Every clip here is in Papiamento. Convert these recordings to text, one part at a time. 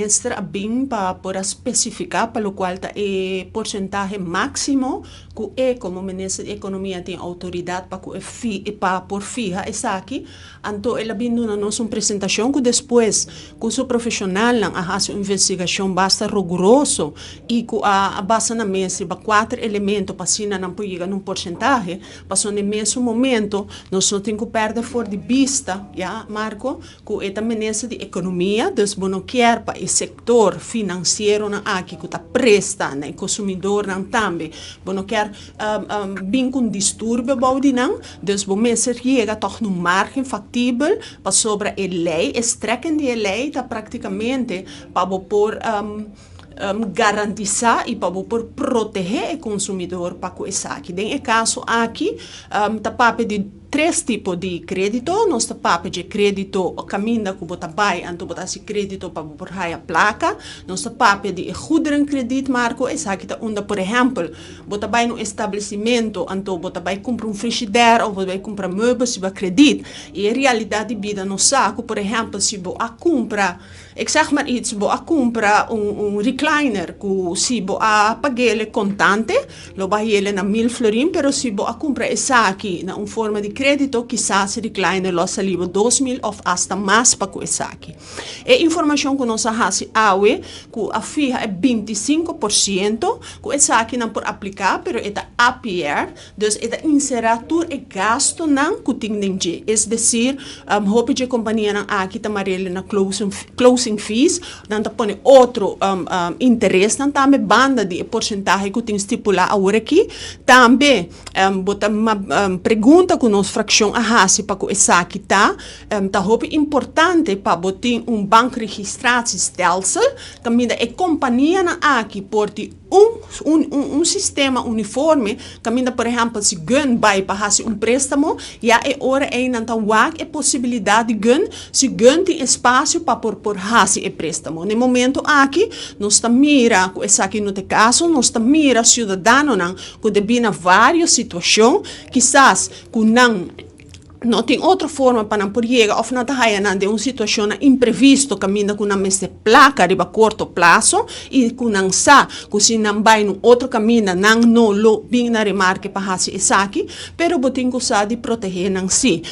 Minister a bin pa por a spesifiká pa lokual ta e porsentahe máksimo ku e komo Minister di Ekonomia tin outoridat pa ku e fi pa por fiha esaki. Anto el a bin duna nos un presentashon ku despues ku su profeshonalnan a hasi un investigashon basta roguroso i ku a basa nan mes riba kuater elemento pa asina nan por yega na un porsentahe. Pasobra na e mesun momento nos no tin ku pèrdè for di bista, ya Marco, ku e ta Minister di Ekonomia, dus bo no kier pa e sektor finansieronan aki ku ta presta na e konsumidornan tambe, bo no kier bin ku un disturbio bou di nan, dus bo mester yega tòg na un margen faktibel pasobra e lei, e strekken di e lei ta praktikamente pa bo por garantisá i pa bo por protehé e konsumidor pa ku esaki. Den e kaso aki ta papia di tres tipo di krédito. Nos ta papia dje krédito kaminda ku bo ta bai anto bo ta hasi krédito pa bo por haya plaka. Nos ta papia di e goederenkrediet, Marco, esaki ta unda por ehèmpel bo ta bai na un establesimentu anto bo ta bai kumpra un frishidèr òf bo ta bai kumpra meubels riba kredit i e realidat di bida nos sa ku por ehèmpel si bo a kumpra Ik zeg maar iets, bo a kumpra un un recliner ku si bo a pag'ele kontante lo bai yele na mil florin, pero si bo a kumpra esaki na un forma di kredito kisas e recliner lo a sali bo 2000 òf asta mas pa ku esaki. E informashon ku nos a hasi awe ku a fiha e 25% ku esaki nan por apliká pero e ta APR, Dus e ta inserá tur e gastonan ku tin den dje. Es desir, hopi dje kompanianan aki ta marele na closing fees, nan ta pone otro interesnan tambe banda di e porsentahe ku tin stipulá awor aki. Tambe bo ta pregunta ku nos frakshon a hasi pa ku esaki ta, ta hopi importante pa bo tin un bankregistratiestelsel kaminda e kompanianan aki por tin Un un un sistema uniforme kaminda por ehèmpel si Gun bai pa hasi un préstamo ya e ora ei nan ta wak e posibilidat di Gun si Gun tin espasio pa por por hasi e préstamo. Na e momento aki nos ta mira ku esaki no ta e kaso, nos ta mira siudadanonan ku debí na vários situashon kisas ku nan No tin otro forma pa nan por yega of nan ta haya nan den un situacionnan imprevisto caminda cu nan mester placa riba corto plazo y cu nan sa cu si nan bay nun otro caminda nan no lo bin na remarke pa haci esaki, pero bo tin cu sa di protege nan si.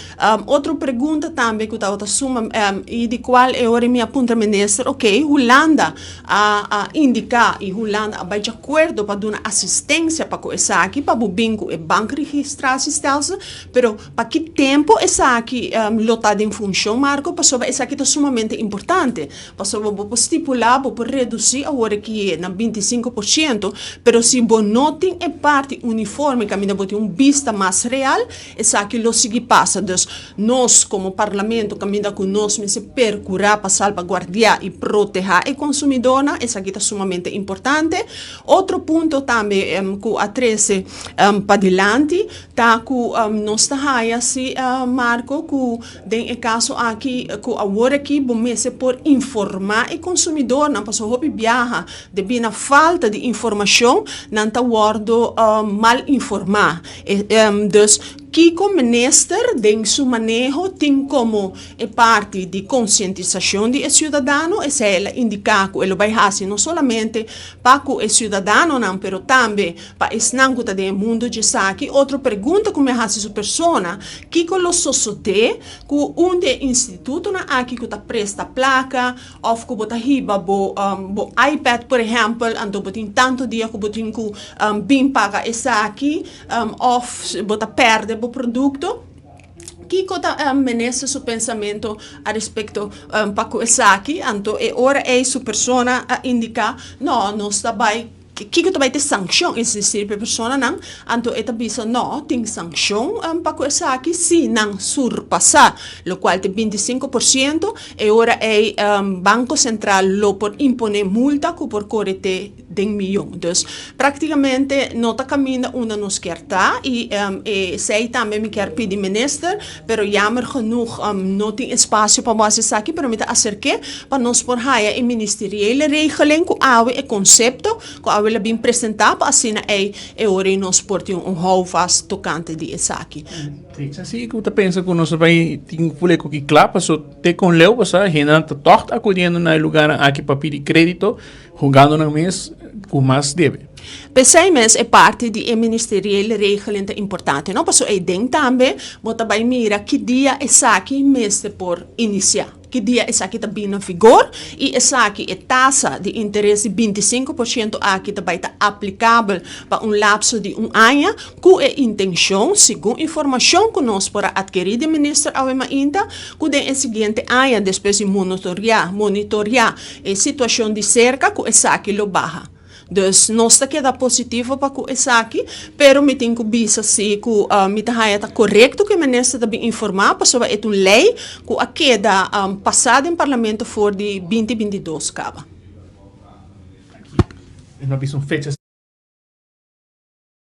Otro pregunta tambe cu tabata suma y di cual e ora mi a puntra minister, ok, Hulanda a a indica y Hulanda a bay djacuerdo pa duna asistencia pa cu esaki pa bo bin cu e bankregistratiestelsel, Pero pa ki tempu esaki lo ta den funshon, Marco? Pasobra esaki ta sumamente importante. Pasobra bo por stipulá, bo por redusí awor aki na 25%, pero si bo no tin e parti uniforme kaminda bo tin un bista mas real, esaki lo sigui pasa. Dus nos komo Parlamento kaminda ku nos mester perkurá pa salbaguardiá i protehá e konsumidónan, esaki ta sumamente importante. Otro punto tambe ku a trese padilanti Ta ku nos ta haya si, Marco, ku den e kaso aki ku awor aki bo mester por informá e konsumidornan pasobra hopi biaha debí na falta di informashon nan ta wòrdu mal informá. Dus kiko minister den su maneho tin komo e parti di konsientisashon di e siudadano? Esei el a indiká ku e lo bai hasi no solamente pa ku e siudadanonan pero tambe Pa esnan ku ta den e mundu djesaki, otro pregunta ku mi a hasi su persona, kiko lo sosodé ku un di e institutonan aki ku ta presta plaka òf ku bo ta hiba bo bo iPad por ehèmpel, anto bo tin tantu dia ku bo tin ku bin paga esaki òf bo ta pèrdè bo produkto? Kiko ta minister su pensamentu a respekto pa ku esaki? Anto e ora ei su persona a indiká, No, nos ta bai. Kiko ta bai ta e sankshon? Es desir, pa e personanan, anto e ta bisa, No, tin sankshon pa ku esaki si nan surpasá lokual ta e 25%, e ora ei Banko Sentral lo por imponé multa ku por kore te. den miyon. Dus práktikamente no ta kaminda unda nos kier ta i esei tambe mi kier pidi minister, pero jammer genoeg no tin espasio pa bo hasi esaki, pero mi ta aserk'é pa nos por haya e ministeriële regeling ku awe e konsepto ku awe lo bin presentá pa asina ei e ora ei nos por tin un houvast tokante di esaki. Fecha si ku ta pensa ku nos ta bai tin fuleko ki kla paso te kon leu pasá hendenan ta tòg akudiendo na e lugarnan aki pa pidi kredito hungando nan mes ku mas debe. P'esei mes e parti di e ministeriële regeling ta importante, no? Pasobra eiden tambe bo ta bai mira ki dia esaki mester por inisiá, ki dia esaki ta bini na vigor i esaki e tasa di interes di 25% aki ta bai ta aplikabel pa un lapso di un aña ku e intenshon, segun informashon ku nos por a atkerí di minister awe mainta, ku den e siguiente aña despues di monotoriá, monitoreá, e situashon di serka ku esaki lo baha. Dus nos ta keda positivo pa ku esaki, pero mi tin ku bisa si ku mi ta haña ta korekto ku e minister ta bin informá pasobra e ta un lei ku a keda pasá den parlamento for di 2022 kaba. E no a bisa un fecha.